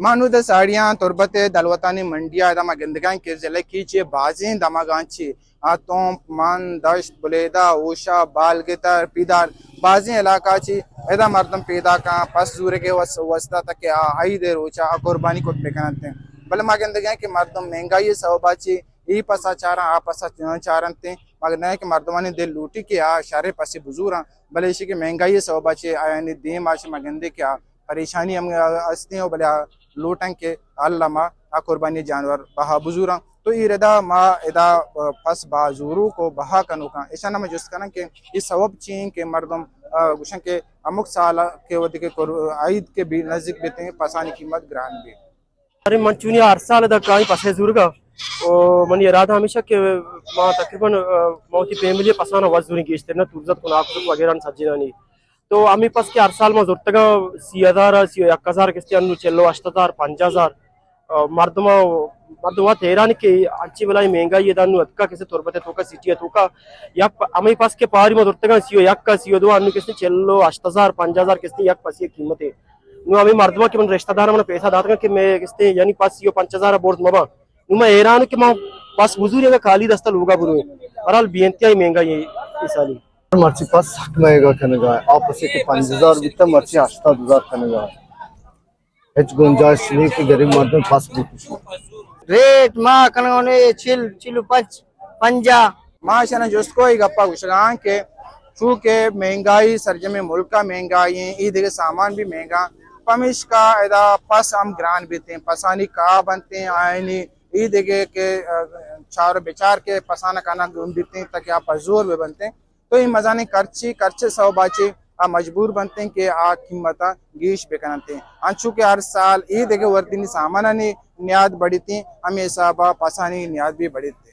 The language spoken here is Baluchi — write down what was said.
ما نود ساڑیاں تربت ءِ دلوتانی منڈی ءَ، ادا ما گندگاں کہ ضلع کیچ ءِ بازیں دمگاں چی آ تونپ، من، دشت، بلیدہ، اوشا، بالگتر، پیدار، بازیں علاقہ چی ادا مردم پیداکاں پس زورگ ءِ وس-، واسطہ تاکہ آ عید ءِ روچا آ قربانی کت بکننت۔ بلے ما گندگاں کہ مردم مہنگائی ءِ سببا چی ای پسا چاراں، آ پسا چاراں۔ ما گندگاں کہ مردمانی دل لوٹی کہ آ شریں پسے بزوراں، بلے ایشی کہ مہنگائی ءِ سببا چی آیانی دیم آ چی ما گندے کہ آ پریشانی ہم استیں و بلے آ لوٹاں کہ اللہ ما آ قربانی جانور بہا بزوراں۔ تو ای ردا ما ادا پس بہا زوروک و بہا کنوکاں، ایشان ما جست کناں کہ ای سبب چی ایں کہ مردم، آ، گوشن کہ ہمک سال کہ وتی کہ قر-، عید کہ بی نزدیک بیتیں پسانی قیمت گران بی۔ ارے من چونی ہر سال ادا کائیں پسے زورگا، و منی ارادہ ہمیشہ کہ ما تقریباً، آ، ما وتی فیملی پسانا وت زوریں گیشتر نہ، تورزت کناکزت وغیرہ سجینانی۔ تو ہمے پس کہ ہر سال ما زرتگاں سی ہزار، سی و یک ہزار کستے، انو چل و ہشت ہزار، پنجاہ ہزار، آ، مردم، مردم وت حیران کہ انچی بلاہیں مہنگائی ادا انو اتکا کسے تربت توکا، سٹی توکا۔ یک پ-، ہمے پس کہ پاری ما زرتگاں سی و یک، سی و دو، انو کستے چل و ہشت ہزار، پنجاہ ہزار کستے یک پسی قیمت ہے۔ نو ہمے مردماں کہ من رشتہ داراں من پیسہ داتگاں کہ میں کستے یعنی پس سی و پنچ ہزار برز مباں۔ نو من حیران کہ ما پس بزوری اگاں خالی دستا لوگا برویں۔ بہرحال بے انتہائی مہنگائی ہے اے سالی۔ مرچی پس سک مہنگا کنگا ہے۔ آ پسے کہ پنچ ہزار بیتا، مرچی ہشتاد ہزار کنگا ہے۔ ہچ گنجائش نہیں کہ غریب مردم پس بکشی۔ ریٹ ما کنگا نے چل، چل و پنچ، پنجاہ۔ ما اشانا جست کو ای گپا گوشگاں کہ چونکہ مہنگائی، سرجمیں ملکا مہنگائی ہیں، ای دگہ سامان بھی مہنگا، پمیشکا ادا پس ہم گران بیتیں، پسانی کاہ بنتیں، آئینی ای دگہ کہ، آ، چار و بچار کہ پسانا کنا گون بیتیں تاکہ آ پزور بہ بنتیں۔ تو ای مزانیں کرچی، کرچ سببا چی آ مجبور بنتیں کہ آ قیمتا گیش بکننتیں۔ انچو کہ ہر سال ای دگہ وردنی سامانانی نیاد بڑیتیں، ہمے حسابا پسانی نیاد بھی بڑیتیں۔